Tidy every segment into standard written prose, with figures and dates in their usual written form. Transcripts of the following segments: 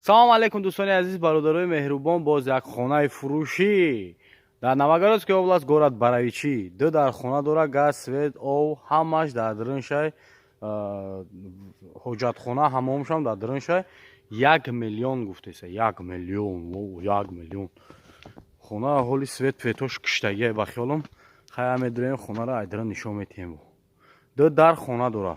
Салом алейкум, дӯстони азиз, бародарои меҳрубон. Боз як хонаи фурӯшӣ дар Новогородский область, город Боровичи. Ду дар хона дора, газ, свет, ов ҳамаш дар даруншай, ҳоҷатхона, ҳамомшам дар даруншай. 1 миллион гуфтеса, 1 миллион, 1 миллион. Хона ҳоли свет пветош киштагия ба хиёлам. Хая медурем, хонаро айдара нишон метиҳем. Ду дар хона дора.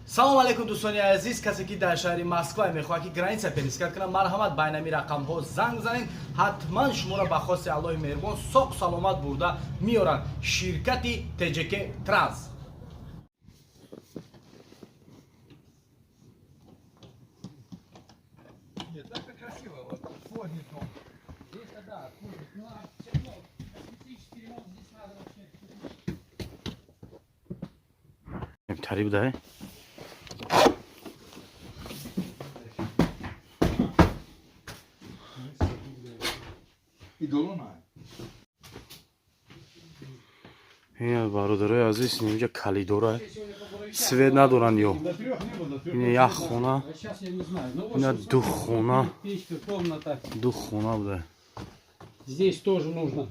Салом алейкум, дӯстони азиз. Касе ки дар шаҳри Москва мехоҳад ки граница пересекать кунад, марҳамат, ба инами рақамҳо занг занед. Ҳатман шуморо ба хости Аллоҳи меҳрубон соқ саломат бурда меоранд ширкати ТЖК Транс. Нет, так красиво, вот, поднят дом. Здесь, да, поднят. Ну, а все равно, косметический ремонт здесь надо вообще. Тариб дай. И долуна. Ин, бародарои азиз, инҷа калидора, свет надоранд ё. До трех не было, до трех. Ин як хона. А сейчас я не знаю. Ну, вот Ина что, ду хона. Печка, комната. Ду хона буда. Здесь тоже нужно.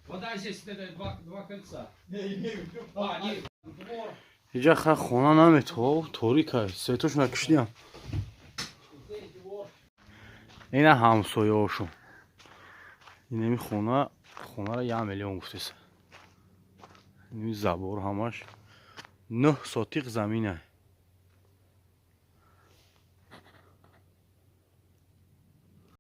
Вода здесь, это два кольца. А, нет, двор. Иҷа ха хона наметов, торика, светош накишдиам. Здесь двор. Ина ҳамсояошо. Инами хона, хонара 1 миллион гуфтеса. Инами забор ҳамаш 9 сотиқ замина.